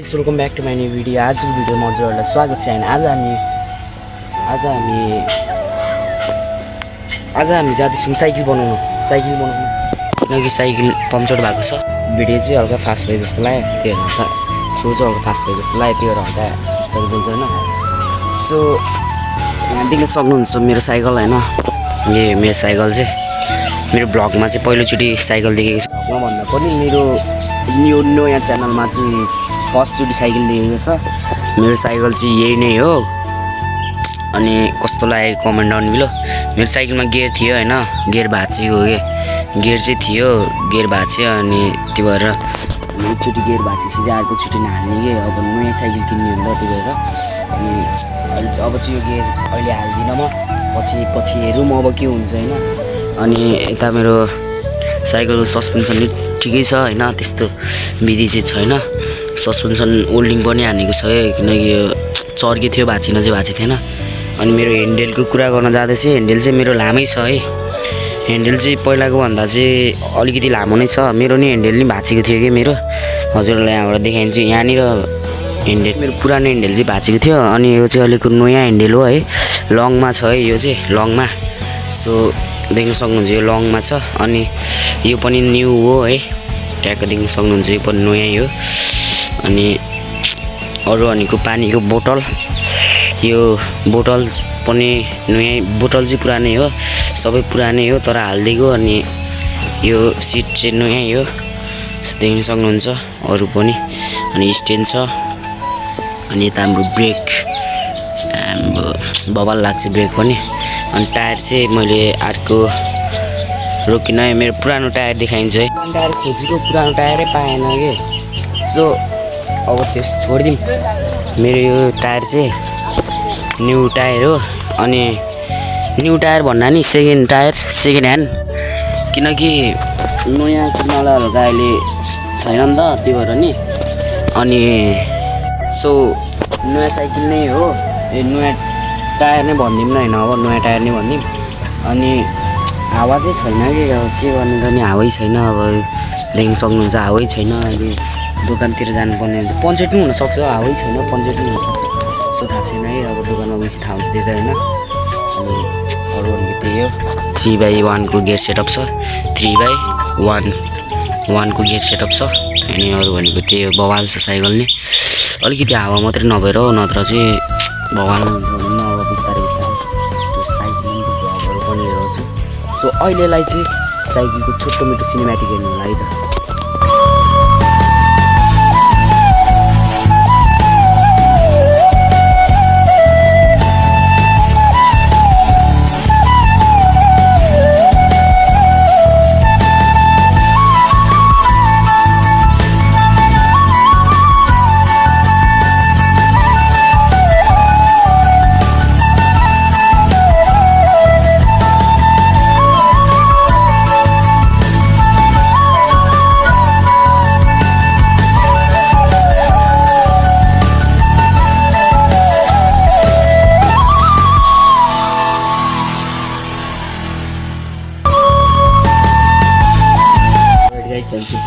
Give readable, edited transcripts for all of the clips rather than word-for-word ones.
Guys welcome back to my new video. आजको भिडियोमा हजुरहरूलाई स्वागत छ। आज हामी जाँदैछौँ साइकल बनाउनु किनकि साइकल पम्चर भएको छ। भिडियो चाहिँ हल्का फास्ट भयो जस्तो लाग्यो, त्यो हेर्नु सो चाहिँ हल्का फास्ट भयो जस्तो लाग्यो, त्यो हल्का सुस्तरी बोल्छ होइन। सो यहाँ देख्न सक्नुहुन्छ मेरो साइकल होइन, यो मेरो साइकल चाहिँ मेरो ब्लगमा चाहिँ पहिलोचोटि साइकल देखेको छ। ब्लगमा भन्दा पनि मेरो यो नयाँ च्यानलमा चाहिँ फर्स्टचोटि साइकल देखेको छ। मेरो साइकल चाहिँ यही नै हो। अनि कस्तो लाग्यो कमेन्ट डाउन बिलो। मेरो साइकलमा गियर थियो होइन, गियर भाँचिएको के गियर चाहिँ थियो, गियर भाँच्यो। अनि त्यो भएर एकचोटि गियर भाँचेपछि चाहिँ अर्कोचोटि नहाल्ने कि अब नयाँ साइकल किन्ने हो नि त, त्यो भएर। अनि अहिले चाहिँ अब चाहिँ यो गियर अहिले हाल्दिनँ म, पछि हेरौँ अब के हुन्छ होइन। अनि यता मेरो साइकलको सस्पेन्सन ठिकै छ होइन, त्यस्तो विधि चाहिँ छैन। सस्पेन्सन ओल्डिङ पनि हानेको छ किनकि यो चर्के थियो, भाँचिन चाहिँ भाँचेको थिएन। अनि मेरो ह्यान्डलको कुरा गर्न जाँदैछ, ह्यान्डल चाहिँ मेरो लामै छ है। ह्यान्डल चाहिँ पहिलाको भन्दा चाहिँ अलिकति लामो नै छ। मेरो नि ह्यान्डल नि भाँचेको थियो कि मेरो, हजुरलाई यहाँबाट देखाइदिन्छु। यहाँनिर ह्यान्डल मेरो पुरानो ह्यान्डल चाहिँ भाँचेको थियो। अनि यो चाहिँ अहिलेको नयाँ ह्यान्डल हो है, लङमा छ है, यो चाहिँ लङमा। सो देख्न सक्नुहुन्छ यो लङमा छ। अनि यो पनि न्यू हो है, ट्याक्क देख्न सक्नुहुन्छ यो पनि नयाँ हो। अनि अरू भनेको पानीको बोतल, यो बोतल पनि नयाँ, बोतल चाहिँ पुरानै हो, सबै पुरानै हो तर हालिदिएको। अनि यो सिट चाहिँ नयाँ हो देख्न सक्नुहुन्छ अरू पनि। अनि स्ट्यान्ड छ। अनि यता हाम्रो ब्रेक, हाम्रो बबाल लाग्छ ब्रेक पनि। अनि टायर चाहिँ मैले अर्को रोकिन मेरो पुरानो टायर देखाइन्छ है। टायर खोजेको पुरानो टायरै पाएन कि, सो अब त्यस छोडिदिउँ। मेरो यो टायर चाहिँ न्यू टायर हो। अनि न्यू टायर भन्दा नि सेकेन्ड टायर, सेकेन्ड ह्यान्ड, किनकि नयाँ किन्नलाई हल्का अहिले छैन नि त, त्यो भएर नि। अनि सो नयाँ साइकल नै हो, यो नयाँ टायर नै भनिदिउँ न होइन, अब नयाँ टायर नै भनिदिउँ। अनि हावा चाहिँ छैन कि, अब के गर्नु त नि, हावै छैन। अब देख्न सक्नुहुन्छ हावै छैन। अहिले दोकानतिर जानुपर्ने हुन्छ, पञ्चायत पनि हुनसक्छ, हावै छैन पञ्चायत पनि हुनसक्छ, सो थाहा छैन है। अब दोकानमा बेसी थाहा हुन्छ त्यो त होइन। अनि अरू भनेको त्यही हो, 3x1 को गियर सेटअप छ, 3x1 को गियर सेटअप छ। अनि अरू भनेको त्यही हो, बवाल छ साइकल नै। अलिकति हावा मात्रै नभएर हो, नत्र चाहिँ बवाल अब बिस्तारै त्यो साइक्लिङको भ्लगहरू पनि हेराउँछु। सो अहिलेलाई चाहिँ साइकलको छोटो मोटो सिनेमेटिक हेर्नु होला है त।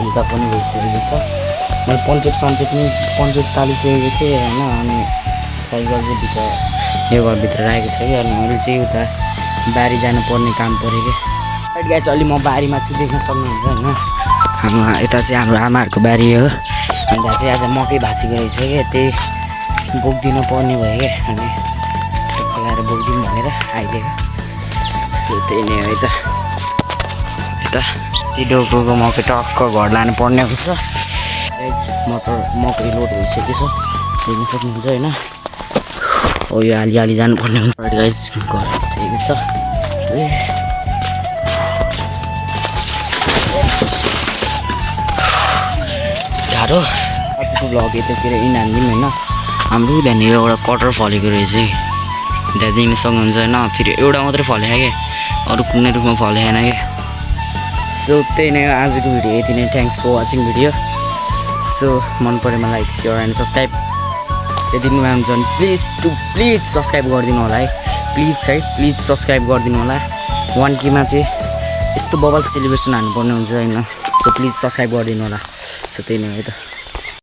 फुल्का पनि भइसकेको छ। मैले पञ्चायत तालिसकेको थिएँ होइन। अनि साइकल चाहिँ भित्र यो घरभित्र राखेको छ कि। अनि मैले चाहिँ उता बारी जानुपर्ने काम पऱ्यो कि। गाइस चाहिँ अलि म बारीमा छु, देख्न सक्नुहुन्छ होइन। हाम्रो यता चाहिँ हाम्रो आमाहरूको बारी हो। अन्त चाहिँ आज मकै भाँचेको रहेछ कि, त्यही बोकिदिनु पर्ने भयो क्या। अनि लगाएर बोकिदिउँ भनेर आइदिएको। सो त्यही नै हो है त। यता डोको मकै टक्क घर लानु पर्ने हुन्छ। मकै लोड भइसकेको छ देख्न सक्नुहुन्छ होइन। हो यो हाली जानुपर्ने हुन्छ गाइस, घर आइसकेको छ। गाह्रो आजको भ्लग यतातिर इन हालिदिउँ होइन। हाम्रो त्यहाँनिर एउटा कटर फलेको रहेछ कि, त्यहाँ देख्न सक्नुहुन्छ होइन। फेरि एउटा मात्रै फलेको क्या, अरू कुनै रूपमा फलेन क्या। सो त्यही नै हो आजको भिडियो, यति नै। Thanks for watching video. So मन परेमा लाइक सेयर एन्ड सब्सक्राइब यदि नआउँछ भने प्लिज सब्सक्राइब गरिदिनु होला है, प्लिज सब्सक्राइब गरिदिनु होला। 1K मा चाहिँ यस्तो बबल सेलिब्रेसन हान्नुपर्ने हुन्छ होइन। सो प्लिज सब्सक्राइब गरिदिनु होला। सो त्यही नै हो है त।